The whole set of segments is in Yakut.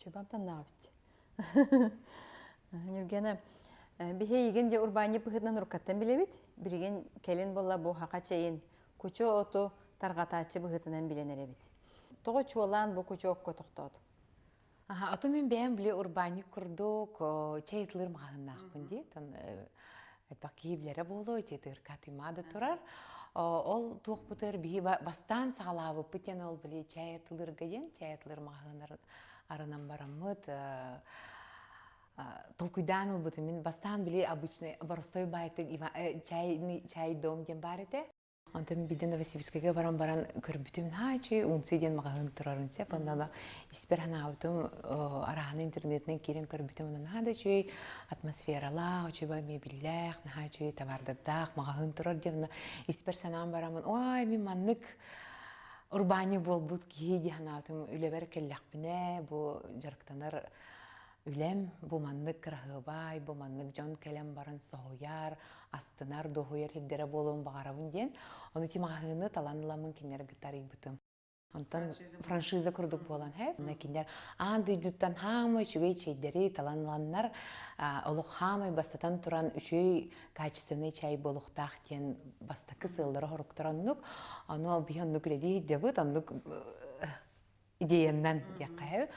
Чубамтан бит. Нюргена, биһиги дьэ урбаанньыт быһыытынан уруккаттан билэбит. Билигин кэлин буолла бу хака чэйин кучу оту тарҕатааччы быһыытынан билэн эрэбит. Тоҕо чуолаан бу кучу окко тохтооту? Аха, оту мин бэйэм били урбаанньык курдук чэй ытылыр маҕаһыыннаахпын дии. Тон элбэх киһи билэрэ буолуо, ити тыырка туймаа да турар. Ол туохпутугар биһи бастаан саҕалаабыппыт диэн ол били чай атылырга диэн, чай атылыр маҕаһыыннар арынан бараммыт толкуйдаан ылбытым. Мин бастаан били обычный боростой баайтык чай, чай дом диэн баар этэ. Онтон биирдэ Новосибирскайга баран баран көрбүтүм наһаа үчүгэй Унци диэн маҕаһыын турарын сөп. Онно испэр санаабытым арааһын интернетинэн киирэн көрбүтүм онно наһаа да үчүгэй атмосфералаах, үчүгэй мебеллээх, наһаа үчүгэй товардардаах маҕаһыын турар диэн онно испэр санаан бараммын ой мин маннык урбаанньык буолбут киһи дии санаабытым үлэбэр кэллэхпинэ бу дьарыктанар Үлэм бу маннык кыраһыабай, бу маннык дьон кэлэн баран соһуйар, астынар, дуоһуйар сирдэрэ буолуон баҕарабын диэн, ону ити маҕаһыыны талан ыламмын кинилэри кытта арыйбытым. Онтон франшиза курдук буолан һэ, кинилэр аан дойдуттан хаамай үчүгэй чэйдэри талан ыланнар, олох хаамай бастатан туран үчүгэй качественный чай буолуохтаах диэн бастакы сыаллара-соруктара оннук. Ону биһи оннук үлэлии сылдьабыт, оннук идеяннан диэххэ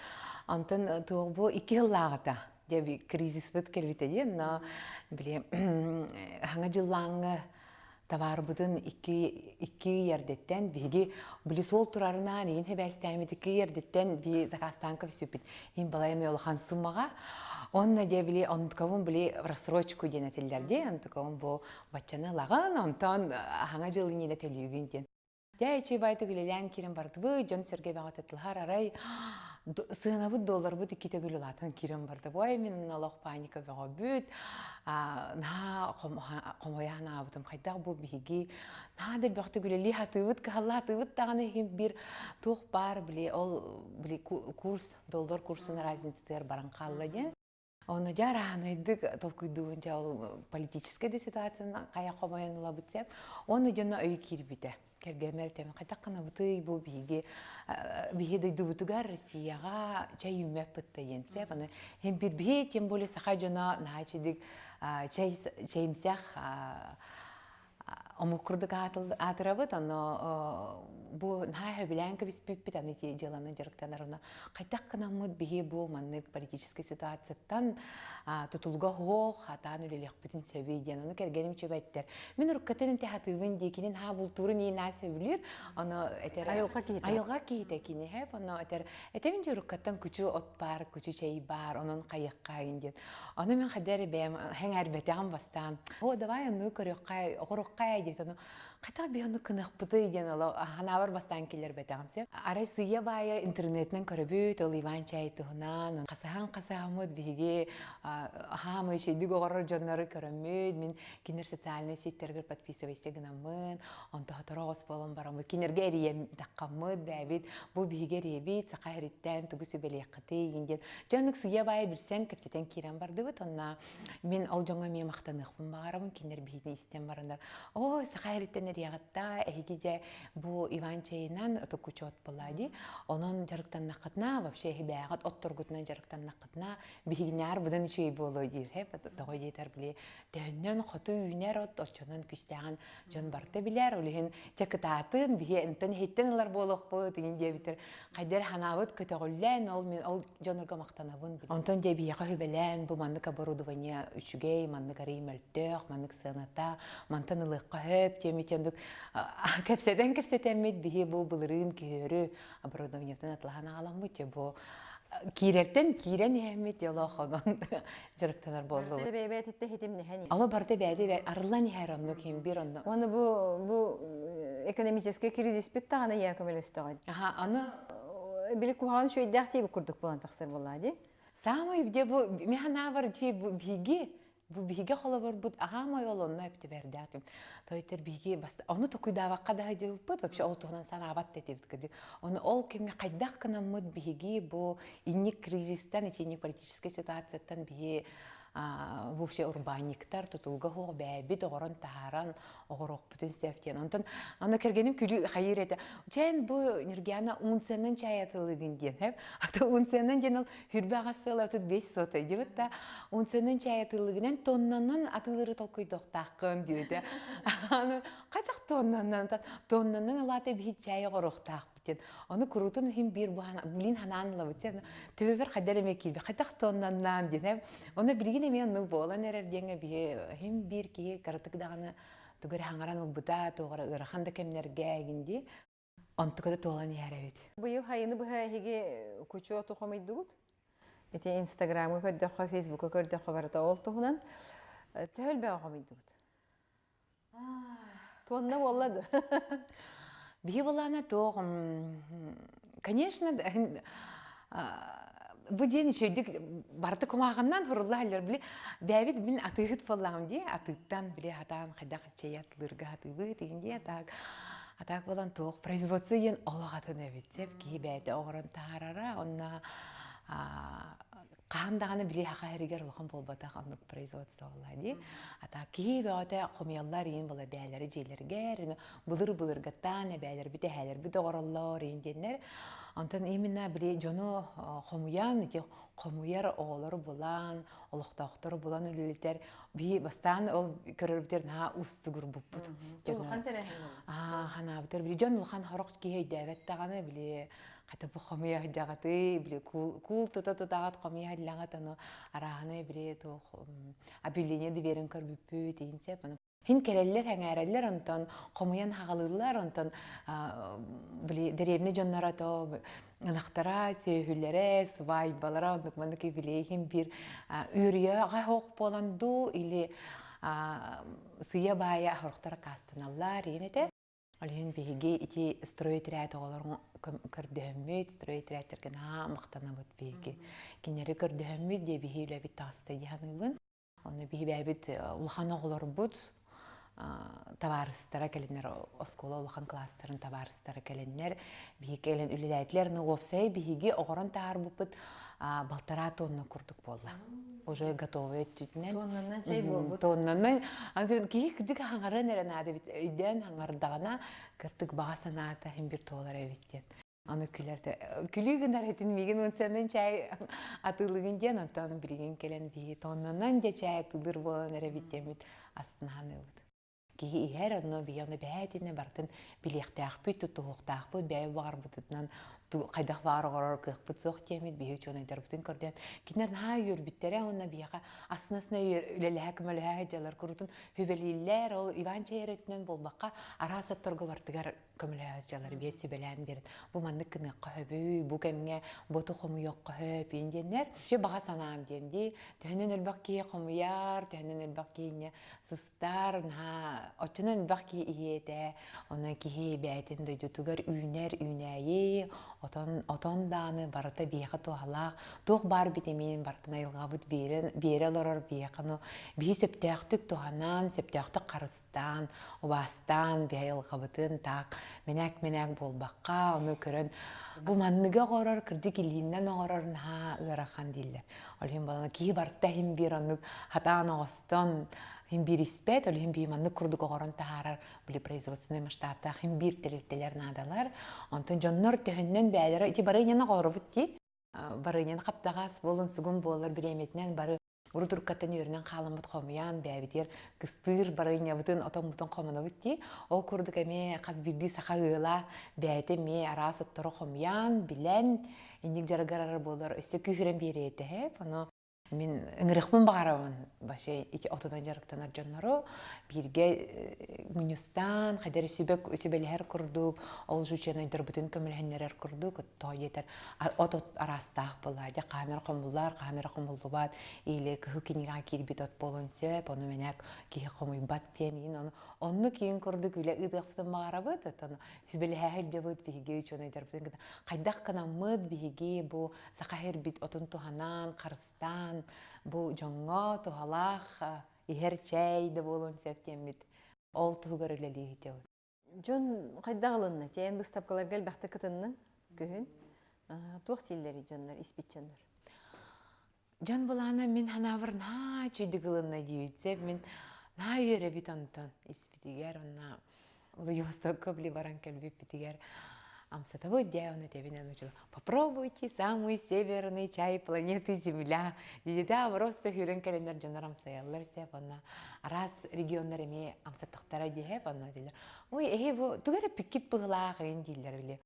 Онтон туох бу икки сыллааҕыта дьэ кризиспыт кэлбитэ диэн, но били хаҥа дьыллааҥҥы товарбытын икки икки ердеттен биһиги били суол турарынан иин хэбээстээмит икки ердеттен би заказтаан көбүсүппүт иин балай эми улахан суммаҕа онно дьэ били онтукабын били рассрочку диэн этиллэр дии онтукабын бу баччаны ылаҕын онтон хаҥа дьыл иннинэ төлүүгүн диэн. Дьэ, үчүгэй үлэлээн киирэн бардыбыт, дьон-сэргэ бөҕөтө тылһар, арай сыанабыт долларбыт икки төгүл улаатан киирэн барда. Ой, мин олох паника бөҕөбүт, наһаа хомойо санаабытым. Хайдах бу биһиги наһаа да элбэхтик үлэлии сатыыбыт, кыһалла сатыыбыт даҕаны иһин биир туох баар били ол били курс, доллар курсун разницатыгар баран хаалла диэн. Ону дьэ араанайдык толкуйдуубун дьэ ол политическай да ситуацияны хайа хомойон ылабыт сеп. Оны дьоно өй киирбитэ. Кэргэмэр тем хайдах гынабытый бу биһиги биһи дойдубутугар Россияҕа чай үүммэппит диэн сеп. Аны хем бир биһи тем более саха дьоно наһаа чидик чай чэйимсэх омук курдук аатырабыт, оно бу наһаа сөбүлээн кэбиспиппит, аны ити дьыаланы дьарыктанар, оно хайдах гынаммыт биһи бу маннык политическай ситуацияттан тутулуга суох хатаан үлэлиэхпитин сөбүй диэн, ону кэргэним чөбөттөр. Мин уруккатын инте хатыыбын дии, кинин хаа бултуурун иин аа сөбүлүүр, оно этер айылҕа киһитэ. Айылҕа киһитэ кини хэп, оно этер этебин же уруккаттан күчү от бар, күчү чэй бар, онон хайыаххайын диэн. Ону мин хайда эрэ бэйэм хэҥээрбэтэҕим бастаан. О, давай оннугу көрүөххэ, оҕоруохха диэт, ону хайдах би онну кыныахпытый диэн оло ханаабар бастаан киллэрбэтэҕим сеп. Арай сыйа баайа интернетинэн көрөбүт, ол Иван чай туһунан, хасаһан хасаһаммыт биһиги хаамай үчүйдүк оҕорор дьоннору көрөммүт, мин кинилэр социальнай сетьтэргэр подписывайся гынаммын, онто хоторо оҕус буолан бараммыт, кинилэргэ эрийэм таххаммыт, бээбит, бу биһиги эрийэбит, саха эриттэн тугу сүбэлиэххитий диэн Дьэ оннук сыйа-баайа билсэн, кэпсэтэн киирэн бардыбыт. Онно мин ол дьоҥҥо эмиэ махтаныахпын баҕарабын. Кинилэр биһигини истэн бараннар, «Оо, саха эриттэн эриэҕитта, эһиги дьэ бу Иван чайынан отокучот буолла дии. Онон дьарыктаннаххытына, вообще эһи бээҕит отторгутунан дьарыктаннаххытына, биһигинээр быдан үчүгэй буолуо диир. Тоҕо диэтэр били төһөннөн хоту үүнэр от, оччонон күстээҕин дьон барыта билэр. Ол иһин чэ кытаатын, биһи энтэн иһиттэн ылар буолуохпут, иҥин диэбиттэр. Хайда эрэ санаабыт көтөҕүллэн, ол мин ол дьонорго махтанабын. Онтон дьэ биһиэхэ сүбэлээн, бу маннык оборудование үчүгэй, маннык арый мөлтөх, маннык сыаната, мантан ылыахха сөп диэмит оннук кэпсэтэн кэпсэтэммит биһи бу былырыын күһүөрү оборудованиетын атлаһан аҕаламмыт дьэ бу киирэртэн киирэн иһэммит олох онон дьарыктанар буоллубут. Барыта бэйэ-бэйэтиттэн хитимнэһэн Ало барыта бэйэтэ арыллан иһэр оннук ким бир онно. Уонна бу бу экономическай кризиспит даҕаны ийэ көмөлөстөҕө. Аха, аны били куһаҕан үчүгэйдээх тиийбит курдук буолан тахсар буоллаа дии. Самый где бу механавар ти бу биһиги бу биһиги холоборбут аһаамай ол онно эптибэрдээх тойтер биһиги ону токуйдаабакка да дьыбыппыт вообще ол туһунан санаабат этибит кырдьык ону ол кэмҥэ хайдах гынаммыт биһиги бу инник кризистан итинник политическай ситуацияттан биһи. Вообще урбаанньыктар тутулга суох бэйэбит оҕорон таһааран оҕоруохпутун сөп диэн. Онтон аны кэргэним күлүү хайыыр этэ. Чээн бу Нюргиана унциянан чай атылыгын диэн хэп. Ата унциянан диэн ол хүрбэ аҕас сыала 35 сотой диэбит да унциянан чай атылыгынан тоннанан атыылары толкуйдуохтааххын диэбитэ. Аны хайдах тоннанан тоннанан ылаата биһи чай оҕоруохтаахпыт диэн. Ону куруутун иһин биир блин ханаан ылабыт диэн. Төбөбөр хайдар эмэ киирбэ хайдах тоннаннаан диэн. Ону билигин эмиэ оннук буолан эрэр диэҥҥэ биһи иһин биир киһи кыратык даҕаны тугу эрэ хаҥаран ылбыта, туох эрэ ыарахан да кэмнэргэ эҥин дии. Онтука да туолан иһэр эбит. Быйыл хайыны быһа эһиги кучу оту хомуйдугут? Ити Инстаграмҥа көрдөххө, Фейсбукка көрдөххө барыта ол туһунан. Төһө элбэҕи хомуйдугут? Туонна буолла дуо? Биһи былаана туох, конечно, бу диэн үчүгэйдик барыта кумааҕыннан сурулла сылдьар. Били бэйэбит мин атыыһыт буоллаҕым дии, атыыттан били хатаан хайдах чэй атылыырга сатыыбыт игин дии, атаак атаак буолан туох производство диэн олох атын эбит. Сөп киһи бэйэтэ оҥорон таһаарара, онно хаһан даҕаны били саха сиригэр улахан буолбатах оннук производство буолла дии. Ата киһи бөҕөтө хомуйаллар иин була бээлэри дьиэлэргэр, былыр-былыргаттаан эбээлэрбит эһээлэрбит оҕороллор иин диэннэр. Онтон именно били дьону хомуйан, ити хомуйар оҕолору булан, олохтоохтору булан үлэлэтэр би бастаан ол көрөрбүтэр наһаа уустугурбуппут. Улахан тэрээһин Аа, ханаабытар били дьон улахан хорох киһи өйдөөбөт даҕаны били хата бу хомуйа сылдьаҕытый били куул тута тутаҕат хомуйа сылдьаҕыт ону арааһынай били туох объявление да биэрэн көрбүппүт иин сеп ону хин кэлэллэр сэҥээрэллэр онтон хомуйан хаҕалыыллар онтон били дэриэбинэ дьонноро то ынахтара сүөһүлэрэ сыбаайбалара оннук маннык юбилей иһин биир үөрүйэҕэ суох буолан дуу или сыйа баайа сорохтор аккаастаналлар иин этэ Ол иһин биһиги ити стройотряд оҕолорун көрдөһөммүт, стройотрядтарга наһаа махтанабыт биһиги. Кинилэри көрдөһөммүт диэ биһи үлэбит таҕыста дии саныыбын. Онно биһи бэйэбит улахан оҕолорбут табаарыстара кэлиннэр, оскуола улахан класстарын табаарыстара кэлэннэр, биһиги кэлэн үлэлээтилэр. Но уопсайа биһиги оҕорон таһаарбыппыт балтараа тонна курдук буолла. Уже готовый өттүтүнэн. Тоннанан чэй буолбут. Тоннанан киһи кырдьык хаҥаран эрэ наада эбит. Өйдөөн хаҥардаҕына кырдык баҕа санаата иһин бир туолар эбит диэн. Аны күлэр күлүү гынар этин миигин унсанын чай атыылыгын диэн онтон билигин кэлэн биһи тоннанан дьэ чай атыылыыр буолан эрэ эбит диэммит астынааныбыт. Киһи иһэр, онно биһи ону бэйэтинэ барытын билиэхтээхпит, тутуһуохтаахпыт, бэйэ баҕарбытынан хайдах баар оҕорор кыахпыт суох диэммит биһи учуонайдарбытын көрдөөн кинилэр наһаа үөрбүттэрэ уонна биһиэхэ астына-астына үлэлэһэ көмөлөһө сылдьаллар курутун сүбэлииллэр ол Иван чэй эрэ өттүнэн буолбакка араас отторго бартыгар көмөлөһө сылдьаллар биэс сүбэлээн биэрэн бу маннык гыныахха сөбүй бу кэмҥэ боту хомуйуохха сөп диэннэр вообще баҕа санаам диэн дии төһөнөн элбэх киһи хомуйар төһөнөн элбэх киһи сыстар, наһаа оччонон элбэх киһи иһиэтэ, онон киһи бэйэтин дойдутугар үүнэр үүнээйи, отон, отон дааны барыта биһиэхэ туһалаах, туох баар битэмиин барытын айылҕабыт биэрэн, биэрэ олорор биһиэхэ ну биһи сөптөөхтүк туһанан, сөптөөхтүк харыстаан, убаастаан биһи айылҕабытын таак мэнээк-мэнээк буолбакка, ону көрөн бу манныгы оҥорор, кырдьык илииннэн оҥорор наһаа ыарахан дииллэр. Ол иһин балана киһи барыта иһин биир оннук хатаан оҕостон иһин биир испэт, ол иһин биир маннык курдук оҕорон таһаарар били производственнай масштабтаах иһин биир тэрилтэлэр наадалар. Онтон дьоннор төһөннөн бээлэрэ ити барыанньаны оҕоробут дии. Барыанньаны хаптаҕас буолун сугун буолар бириэмэтинэн бары урут уруккаттан үөрэнэн хааламмыт хомуйан бэйэбитигэр кыстыыр барыанньабытын отоммутун хомунабыт дии. Ол курдук эмиэ хас биирдии саха ыала бэйэтэ эмиэ араас оттору хомуйан, билэн инник дьарыгырар буолар өссө күүһүрэн биэриэ этэ. Ону мин ыҥырыахпын баҕарабын вообще ити отунан дьарыктанар дьоннору бииргэ мунньустаан хайдары сүбэ сүбэлэһэр курдук ол жученойдорбутун көмөлөһүннэрэр курдук тоҕо диэтэр от от араастаах буолла дьэ хаһан эрэ хомуллар хаһан эрэ хомуллубат или кыһыл кинигэҕэ киирбит от буолуон сөп ону мэнээк киһи хомуйбат диэн иин ону оннук иин курдук үлэ ыытыахпытын баҕарабыт оттон сүбэлэһэ сылдьабыт биһиги учуонайдарбытын кытта хайдах гынаммыт биһиги бу саха сирбит отун туһанан харыстаан бу дьоҥҥо туһалаах иһэр чэй да буолуон сөп диэммит ол туһугар үлэлии сылдьабыт. Дьон хайдах ылынна? Тиэйэн быыстапкаларга элбэхтик кытынныҥ күһүн. Туох дииллэрий дьоннор, испит дьоннор? Дьон былаана мин санаабар наһаа үчүгэйдик ылынна диэбитсэ мин наһаа үөрэбит онтон испитигэр онно Владивостокка били баран кэлбиппитигэр амсатабыт дьэ ону этэбин аны попробуйте самый северный чай планеты Земля диэдэ просто сүүрэн кэлэннэр дьоннор амсайаллар сеп онно араас регионнар эмиэ амсаттахтара диэһэп онно дииллэр ой эһи бу тугу эрэ пиккит быһылаах эйин дииллэр били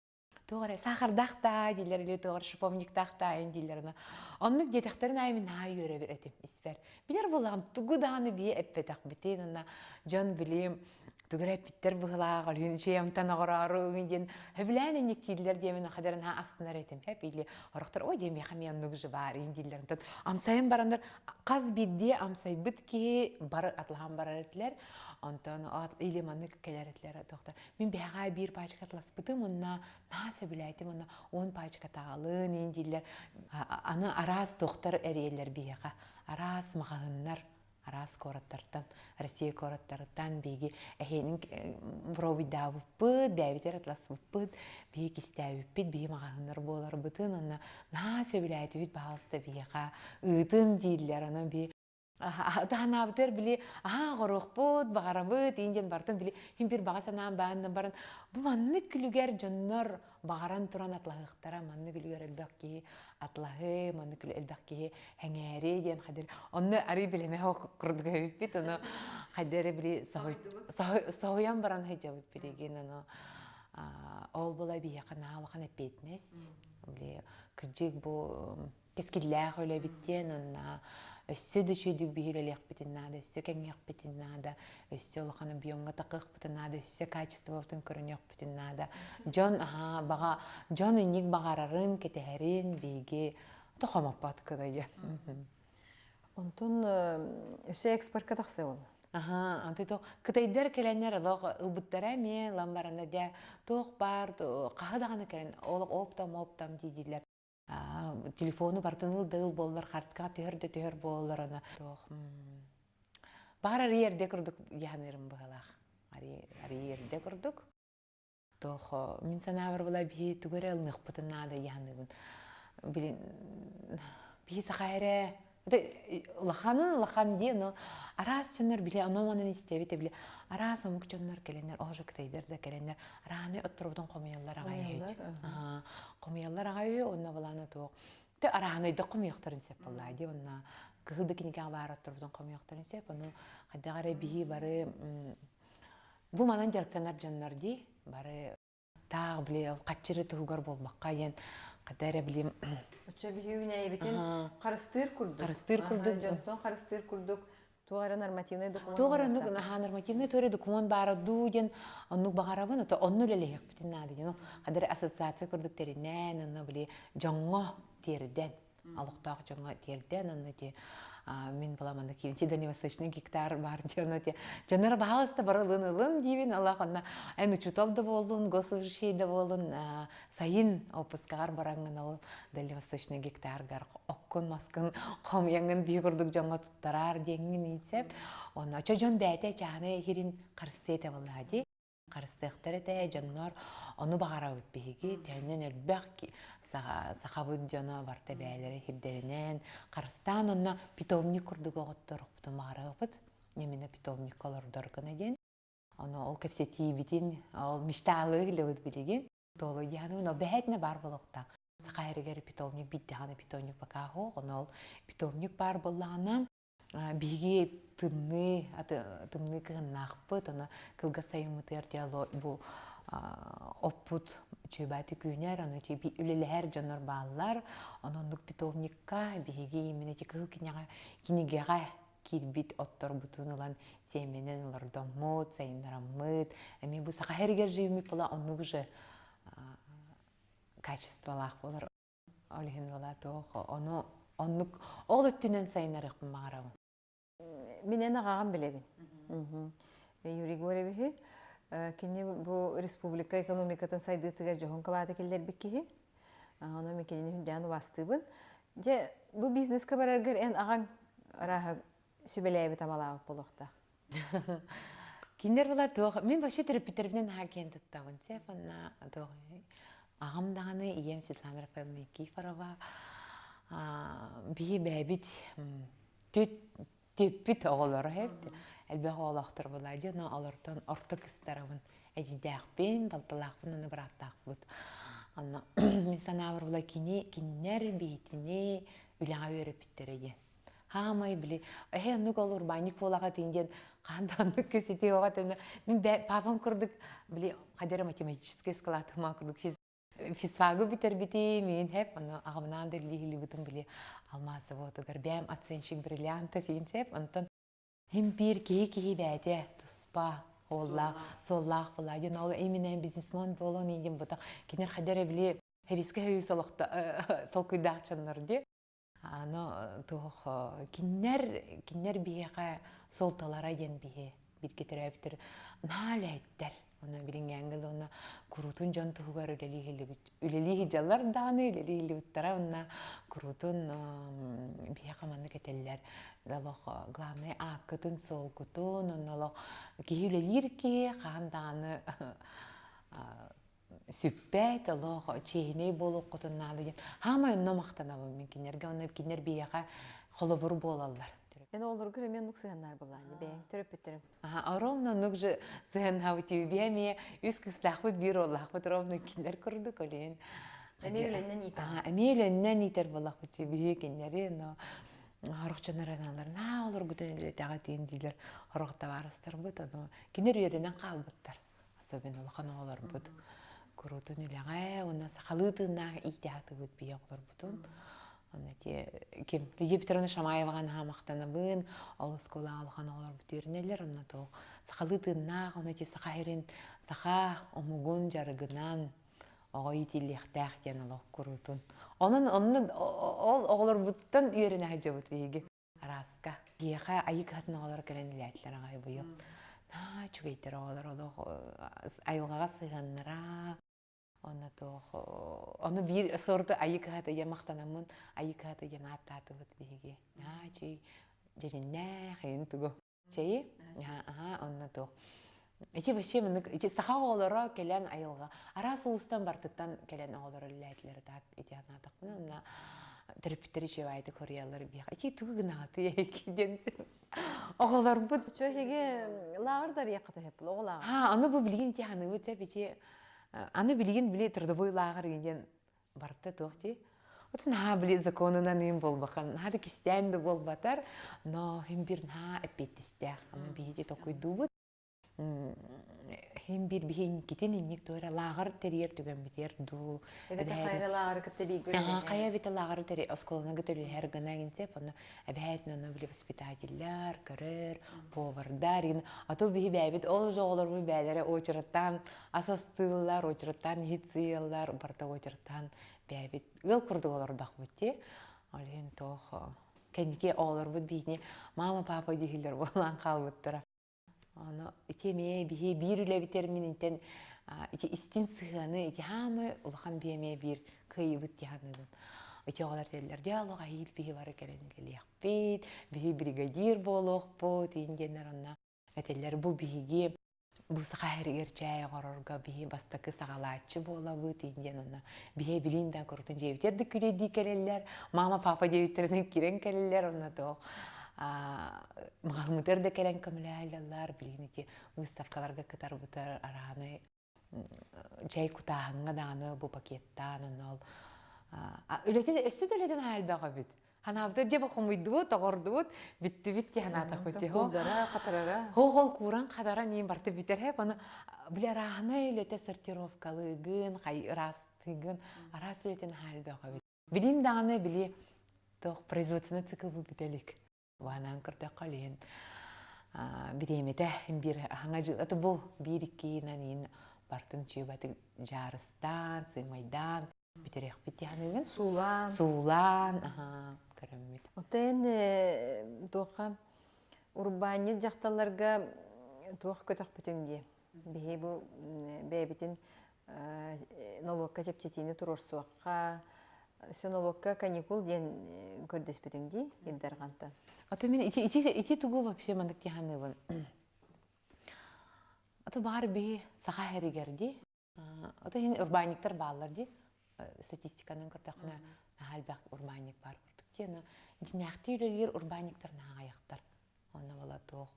туох эрэ саахардаах даа дииллэр или туох эрэ шиповниктаах даа эйин дииллэр ана оннук диэтэхтэрин аайы мин наһаа үөрэбир этим испэр билэр буоллаҕым тугу даҕаны бии эппэтэхпитин уонна дьон билим тугу эрэ эппиттэр быһылаах олүн чиэмтэн оҕороору диэн хөбүлээн инниктииллэр диэмин хадарын ха астынар этим хэп или орохтор ой диэн миэхэ эмиэ оннук же баар ин дииллэр онтон амсайан бараннар хас биирдии амсайбыт киһи бары атлаһан барар этилэр онтон или маннык кэлэр этилэр тохтор Мин бэҕэһээ биир пачка атласпытым уонна наһаа сөбүлээтим уонна 10 пачка таҕалын иин дииллэр. Аны араас туохтар эрийэллэр биһиэхэ. Араас маҕаһыыннар, араас куораттартан, Россия куораттарыттан биһиги эһиэнин пробуйдаабыппыт, бэйэбитигэр атласпыппыт, биһиги кистээбиппит, биһи маҕаһыыннар буоларбытын уонна наһаа сөбүлээтибит, баҕалыста биһиэхэ ыытын дииллэр. Онон биһи Таһанаабытыгар били аһаа оҕоруохпут, баҕарабыт, иин диэн барытын били мин бир баҕа санаам баанна баран бу маннык күлүгэр дьоннор баҕаран туран атлаһыахтара, маннык күлүгэр элбэх киһи атлаһыы, маннык элбэх киһи хэҥээри диэн хадыр онно арый билэмэ курдук эбиппит, ону хайдары били соһуйан баран сылдьабыт билигин ону ол була биһиэхэ наһаа улахан эппиэтинэс били кырдьык бу кэскиллээх үлэбит диэн онно өссө да үчүгэйдик биһи үлэлиэхпитин наада, өссө кэҥиэхпитин наада, өссө улахан объемҥа такыахпытын наада, өссө качествобытын көрүнүөхпүтүн наада. Дьон аһаа баҕа дьон инник баҕарарын, кэтэһэрин биһиги тохомоппот кыдайа. Онтон өссө экспортка тахсыы буолла. Аха, анты то кытайдар кэлэннэр олох ылбыттара эмиэ ламбарана дьэ туох баар хаһы даҕаны кэлэн олох оптом оптом дии Телефону бартын ыл да ыл буоллар, хартыскаҕа түһэр да түһэр буоллар аны туох баҕар арыйа эрдэ курдук дьаһаныырым быһалаах. Арыйа эрдэ курдук. Туох мин санаабар була биһи тугу эрэ ылыныахпытын наада дьаһаныыбын. Билин биһи саха эрэ улаханын улахан дии, но араас дьоннор били ону-манан истэбит били араас омук дьоннор кэлэннэр, оһо кытайдар да кэлэннэр арааны отторбутун хомуйаллар аҕай үһү. Хомуйаллар аҕай үһү, онно былаана туох. Тэ араанайда хомуйахтарын сөп буоллаа дии, онно кыһыл да кинигэҕэ баар отторбутун хомуйахтарын сөп, ону хайдах эрэ биһи бары бу манан дьарыктанар дьоннор дии, бары таах били ол хаччыры туһугар буолбакка диэн хата эрэ билим Оччо биһи үүнээйибитин харыстыыр курдук. Харыстыыр курдук. Дьонтон харыстыыр курдук туох эрэ нормативнай документ туох эрэ оннук наһаа нормативнай туох эрэ документ баара дуу диэн оннук баҕарабын ото онно үлэлэһиэхпитин наада диэн хата эрэ ассоциация курдук тэринэн онно били дьоҥҥо тиэрдэн олохтоох дьоҥҥо тиэрдэн онно ти мин була манна киинчи дальневосточный гектар бар диэн те дьоннор баһаалыста бары ылын ылын диибин аллах онно эн учутал да буоллун госслужащий да буоллун сайын отпускаҕар бараҥҥын ол дальневосточный гектаргар оккун маскын хомуйаҥҥын биһи курдук дьоҥҥо туттараар диэҥҥин иитсэп онно чо дьон бэйэтэ чааны иһирин харыстыа этэ буоллаа дии харыстыахтар этэ дьоннор ону баҕарабыт биһиги төннөн элбэх сахабыт дьоно барыта бэйэлэрэ сирдэринэн харыстаан онно питомник курдук оҕотторохпутун баҕарабыт именно питомникка олордор гына диэн ону ол кэпсэтиибитин ол мечтаалыы илэбит билигин туолуйааны ону бэһэтинэ баар буолуохтаах саха эригэр питомник биирдэҕинэ питомник пока суох ону ол питомник баар буоллаҕына Биһиги тымныы тымныы кыһыннаахпыт, ону кылгас сайыммытыгар дьэ бу оппут үчүгэйбааты күүнэр, ону үлэлэһэр дьоннор бааллар. Ону оннук питомникка биһиги именно ити кыһыл кинигэҕэ киирбит отторбутун ылан сиэмэнэн олордоммут, сайыннараммыт. Эмиэ бу саха сиригэр живмит була оннук уже качестволаах буолар. Ол иһин буолаа туох ону оннук ол өттүнэн сайынарыахпын баҕарабын. Мин эн аҕаҕын билэбин. Юрий Григорьевиһи кини бу республика экономикатын сайдыытыгар дьоһун кылааты киллэрбит киһи. Онон мин кинини хүндээн убаастыыбын. Дьэ, бу бизнеска бараргар эн аҕаҥ арааһа сүбэлээбит амалаабыт буолуохтаах. Кинилэр була туох мин вообще төрөппүттэрбинэн наһаа киэн туттабын. Сефанна туох аҕам даҕаны ийэм Светлана Рафаэловна Никифорова. Биһи бэйэбит түөппүт оҕолоро эбит. Элбэх оҕолоохтор буолаа дьэ, но олортон орто кыстарабын. Эдьиийдээхпин, балтылаахпын уонна бырааттаахпыт. Онно мин санаабар була кини кинилэр биһитини үлэҕэ үөрэппиттэрэ диэн. Хаамай били эһэ оннук ол урбаанньык буолаҕа тиин диэн хаан да оннук кэсити оҕо тэнэ мин папам курдук били хадера математический склад курдук физфагы бүтэрбитим мин хеп ону аҕабынаан да үллиһилибытым били алмаас заводугар бэйэм оценщик бриллиантов иин сеп онтон хим биир киһи киһи бэйэтэ туспа уоллаах суоллаах буолаа диэн ол именно бизнесмен буолуон иигин бута кинер хадера били хэбискэ хэбис олохто толкуйдаах дьоннор ди Аны туох кинилэр кинилэр биһиэхэ суолталара диэн биһи бииргэ төрөөбүттэр наһаа үлэһиттэр. Онно билиҥҥээҥҥэ дылы уонна куруутун дьон туһугар үлэлии иһиллибит үлэлии сылдьаллар даҕаны үлэлии иһиллибиттэрэ уонна куруутун биһиэхэ маннык этэллэр олох главное ааккытын-суолгутун онно олох киһи үлэлиир киһи хаһан даҕаны сүппэт, олох чиэһинэй буолуоххутун наада диэн. Хаамай онно махтанабын мин кинилэргэ, онно кинилэр биһиэхэ холобур буолаллар. Эн оҕолоргор эмиэ оннук сыһыаннаар буоллаҕын бэйэҥ төрөппүттэрим. Аха, ровно оннук же сыһыаннаабыт биһэ эмиэ үс кыыстаахпыт, биир уоллаахпыт ровно кинилэр курдук олен. Эмиэ үлэннэн иитэр. Эмиэ үлэннэн иитэр буоллахпыт биһи кинилэри, но сорох дьоннор аналар наа олоргутун үлэтэҕэ тиин диилэр сорох табаарыстарбыт ону кинилэр үөрэнэн хаалбыттар. Особенно улахан оҕолорбут куруутун үлэҕэ уонна сахалыы тыыннаах иитэ сатыыбыт биһи оҕолорбутун. Онно ити ким Лидия Петровна Шамаеваҕа наһаа махтанабын. Ол оскуолаҕа улахан оҕолорбут үөрэнэллэр. Онно туох сахалыы тыыннаах, ону ити саха сирин, саха омугун дьарыгынан оҕо иитиллиэхтээх диэн олох куруутун. Онон онно ол оҕолорбуттан үөрэнэ сылдьабыт биһиги. Арааска. Киһиэхэ айыы кыһатын оҕолоро кэлэн үлээтилэр аҕай быйыл. Наһаа үчүгэйдэр оҕолор олох айылҕаҕа сыһыаннара онно туох ону биир сорду айыы кыһата диэн махтанаммын айыы кыһата диэн ааттаатыбыт биһиги. Наһаа үчүгэй дьэдьэннээх эйин тугу. Чэйи? Аха, онно туох. Ити вообще маннык ити саха оҕолоро кэлэн айылҕа араас улуустан бартыттан кэлэн оҕолор үлэлээтилэр так ити анаатахпына онно төрөппүттэр үчүгэйдик хоруйаллар биэх ити тугу гынаҕытый эһиги диэн оҕолорбут Чо эһиги лааҕыр дарыйахха төһөп оҕо лааҕыр ха аны бу билигин ити ханыыбыт сөп ити аны билигин били трудовой лааҕыр диэн барыта туох дии Отун наһаа били законунан ыым буолбахан, наһаа да кистээн да буолбатар, но хим бир наһаа эппиэттистээх. Аны биһиги токуйдуубут. Хим бир биһиҥкитин инник туора лааҕыр тэрийэр түгэммитигэр дуу. Эбэтэ хайра лааҕыры кытта бииргэ үлэлэһэр. Хайа эбэтэ лааҕыры тэри оскуоланы кытта үлэлэһэр гына гинсеп, онно эбэһээтин онно били воспитателлэр, көрөр, повардар, а то биһи бэйэбит ол же оҕолорбут бээлэрэ очераттаан ас астыыллар, очераттаан иһит сыйаллар, барыта очераттаан бэйэбит ыал курдук олордохпут дии. Ол иһин туох кэнники оҕолорбут биһини мама папа дииллэр буолан хаалбыттара. Ону ити эмиэ биһи биир үлэбитэр мининтэн ити истин сыһыаны ити хаамы улахан би эмиэ биир кыайыбыт дии саныыбын. Ити оҕолор диэллэр диалог аһиил биһи бары кэлэн үлэлиэхпит, биһи бригадир буолуохпут, иин диэннэр онно этэллэр бу биһиги бу саха сиригэр чээй оҥорорго биһи бастакы саҕалааччы буолабыт диэн онно биһи билин да курутун дьиэбитигэр да күлэйдии кэлэллэр мама папа диэбиттэринэн киирэн кэлэллэр онно туох маҕаһыммытыгар да кэлэн көмөлөһөллөр билигин ити выставкаларга кытарбытар арааны чэй кутааһыҥҥа даҕаны бу пакеттаан онно ол үлэтин өссө да үлэтин элбэх эбит ханаабытыгар дьэ бу хомуйдубут оҕордубут бүттүбүт дии санаатахпыт дьэ куурдара хатарара ол кууран хатаран иин барыта бүтэр хэп аны били арааһынай үлэтэ сортировкалыыгын хай ыраастыыгын араас үлэтин элбэх эбит билин даҕаны били туох производственный цикл бүтэ илик Уһанаан көрдөххө илиһин бириэмэтэ биир аһаҥа дьыалата бу биир иккиинэн иин бартын чүөбэтик дьаарыстаан, сыымайдаан бүтэриэхпит дии саныыбын. Суулаан. Суулаан, аһаа, көрөммүт. Оттон туохха урбаанньыт дьахталларга туох көтөхпүтүҥ дии. Биһи бу бэйэбитин нолуокка чэпчэтиини туруорсуохха, өссө нолуокка каникул диэн көрдөспүтүҥ дии Илдарҕантан. А то мин ити ити ити тугу вообще маннык тиһаныыбын. А то баар биһи саха сиригэр дии. А то иһин урбаанньыктар бааллар дии. Статистиканан көрдөххүнэ, наһаа элбэх урбаанньык баар курдук дии. Аны дьиҥнээхтии үлэлиир урбаанньыктар наһаа аҕыйахтар. Онно була туох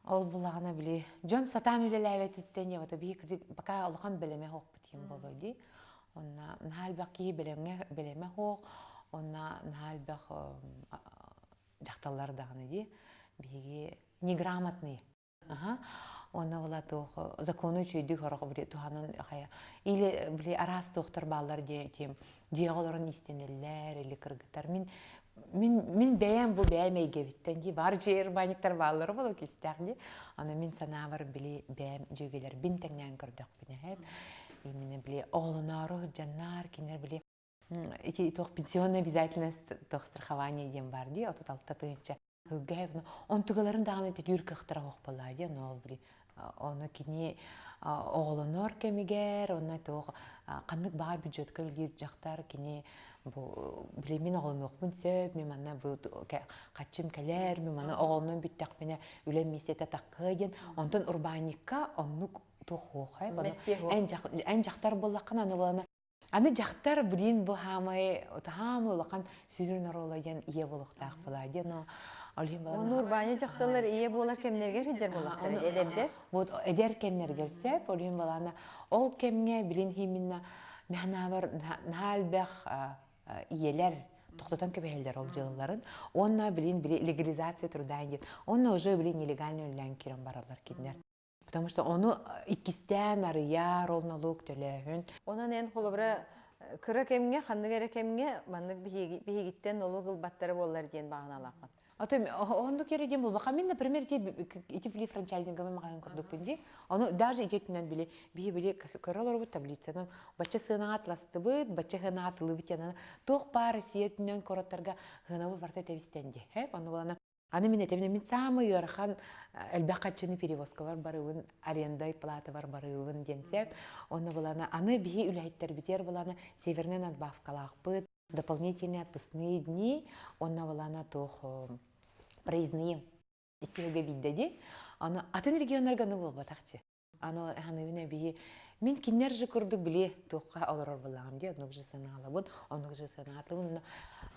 ол булаҕына били дьон сатаан үлэлээбэтиттэн я вот биһи кырдьык пока улахан бэлэмэ суохпут диэн буолуо дии. Онно наһаа элбэх киһи бэлэмҥэ бэлэмэ суох, онно наһаа элбэх дьахталлар даҕаны дии биһиги неграмотные. Аха. Онно була туох закону үчүйдүк хорох били туһанан хайа или били араас туохтар бааллар диэ дьиэҕэ олорон иистэнэллэр или кыргыттар мин мин мин бэйэм бу бэйэм эйгэбиттэн дии баар дьиэ урбаанньыктар бааллара буолуо кистээх дии аны мин санаабар били бэйэм дьүөгэлэрбин тэҥнээн көрдөхпүнэ именно били оҕолоноору сылдьаннар кинилэр били ити туох пенсионная обязательность туох страхование диэн баар дии 36 тыһыынча Ылгаевна онтугаларын даҕаны төлүүр кыахтара суох буоллаҕа дии, ону ол били ону кини оҕолонор кэмигэр онно туох ханнык баҕар бюджетка үлэлиир дьахтар кини бу били мин оҕолонуохпун сөп, мин манна бу хаччым кэлэр, мин манна оҕолонон бүттэхпинэ үлэм миэстэтэ таххыа диэн онтон урбаанньыкка оннук туох суох эн дьахтар буоллаххына аны буолана Аны дьахтар, блин, бу хаамай, хаамай улахан сүрүн оруола диэн ийэ буолуохтаах буолаа диэн, но ол иһин буолан Оннур баанньа дьахталлар ийэ буолар кэмнэригэр сылдьар буоллахтара эдэрдэр. Вот эдэр кэмнэригэр сөп, ол иһин буолаана ол кэмҥэ билин именно механаабар наһаа элбэх ийэлэр тохтотон кэбиһэллэр ол дьыалаларын. Уонна билин били легализация труда диэн. Онно уже билин нелегально үлэлээн киирэн бараллар кинилэр. Потому что ону иккистээн арыйар, ол налог төлөөһүн. Онон эн холобура кыра кэмҥэ, ханнык эрэ кэмҥэ маннык биһигиттэн налог ылбаттара буоллар диэн баҕаналааххын. Ото оннук эрэ диэн буолбаха. Мин, например, ити били франчайзинговый маҕаһыын курдукпун дии. Ону даже ити өттүнэн били биһи били көрө олоробут таблицанан бачча сыанаҕа атластыбыт, бачча сыанаҕа атылыбыт диэн туох баар Россия өттүнэн куораттарга сыанабы барыта тэбистэн дии. Ону булана Аны мин этэбин, мин саамай ыарахан элбэх харчыны перевозкабар барыбын, арендай платабар барыбын диэн сөп. Онно булана аны биһи үлэһиттэрбитигэр булана северный надбавкалаахпыт, дополнительные отпускные дни, онно булана туох проездные икки сылга биирдэ дии. Аны атын регионнарга аны буолбатахчы. Аны ханыыбын эбии мин кинилэр же курдук били туохха олорор буоллаҕым дии, оннук же санаалабын, оннук же санаатыбын.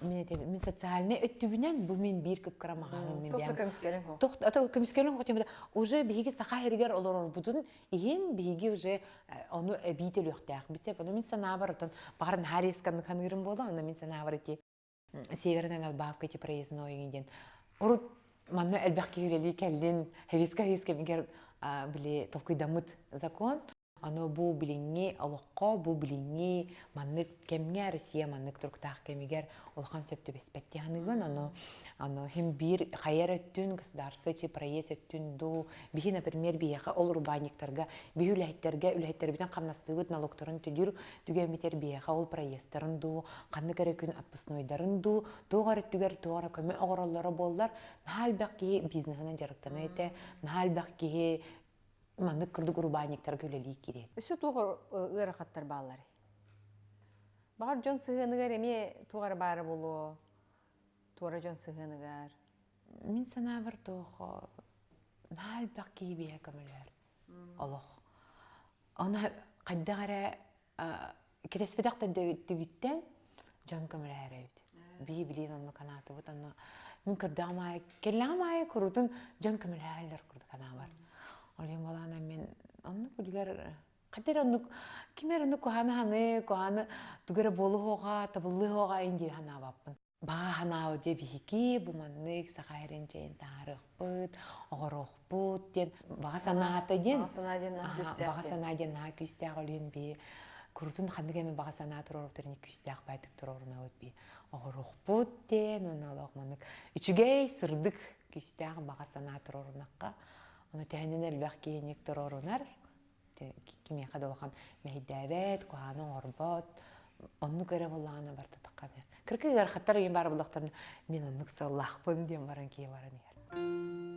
Мин этэбин, мин социальнай өттүбүнэн бу мин биир кып-кыра маҕаһыын мин Тохто көмүскэлин хо. Тохто көмүскэлин хо уже биһиги саха сиригэр олорорбутун иһин биһиги уже ону эбии төлүөхтээх. Битсеп, ону мин санаабар отон баҕар наһаа резканнык ханыырым буолла, онно мин санаабар ити северная надбавка ити проездной диэн. Урут манна элбэх киһи үлэлии кэллин, хевиска-хевиска бигэр били толкуйдаммыт закон. Аны бу билиҥҥи олоххо, бу билиҥҥи маннык кэмҥэ Россия маннык туруктаах кэмигэр улахан сөп түбэспэт дии саныыбын. Ону аны хим биир хайар өттүн, государство чи проезд өттүн дуу, биһи, например, биһиэхэ ол урбаанньыктарга, биһи үлэһиттэргэ, үлэһиттэрбитин хамнастыыбыт налогтарын төлүүр түгэммитэр биһиэхэ ол проездтарын дуу, ханнык эрэ күн отпускнойдарын дуу, туох эрэ өттүгэр туох эрэ көмө оҥороллоро буоллар, наһаа элбэх киһи бизнеһынан дьарыктаныа этэ, наһаа элбэх киһи маннык курдук урбаанньыктарга үлэлии киириэ. Өссө туох ыарахаттар баалларый? Баҕар дьон сыһыаныгар эмиэ туох эрэ баара буолуо, туора дьон сыһыаныгар. Мин санаабар туох наһаа элбэх киһи биһэ көмөлөһөр олох. Оны хайдах эрэ кэтэспэтэх түгүттэн дьон көмөлөһөр эбит. Бии билиин оннук анаатыбыт, онно мин көрдөҕүм аайы, кэллэҕим аайы курутун дьон көмөлөһөллөр курдук анаабар. Ол иһин буолаана мин оннук үлүгэр хайда эрэ оннук ким эрэ оннук куһааны ханы, куһааны тугу эрэ буолуоҕа, табыллыаҕа ин дии санаабаппын. Баа ханаабы диэ биһиги бу маннык саха сирин чэйин таһаарыахпыт, оҕоруохпут диэн баҕа санаата диэн Баҕа санаа диэн наһаа күүстээх баҕа санаа диэн наһаа күүстээх олүн би курутун ханнык эми баҕа санаа туруорбуттарын күүстээх байтык туруорунабыт би оҕоруохпут диэн уонна олох маннык үчүгэй сырдык күүстээх баҕа санаа туруорунахха ону тэһинэн элбэх киһиник туруорунар кимиэхэ да улахан мэһэйдээбэт, куһааны оҥорбот, оннук эрэ буоллаҕына бартатахха эмэ. Кыркы ыарахаттар ыйын баар буоллахтарына мин оннук сыаллаахпын диэн баран киһи баран иһэр.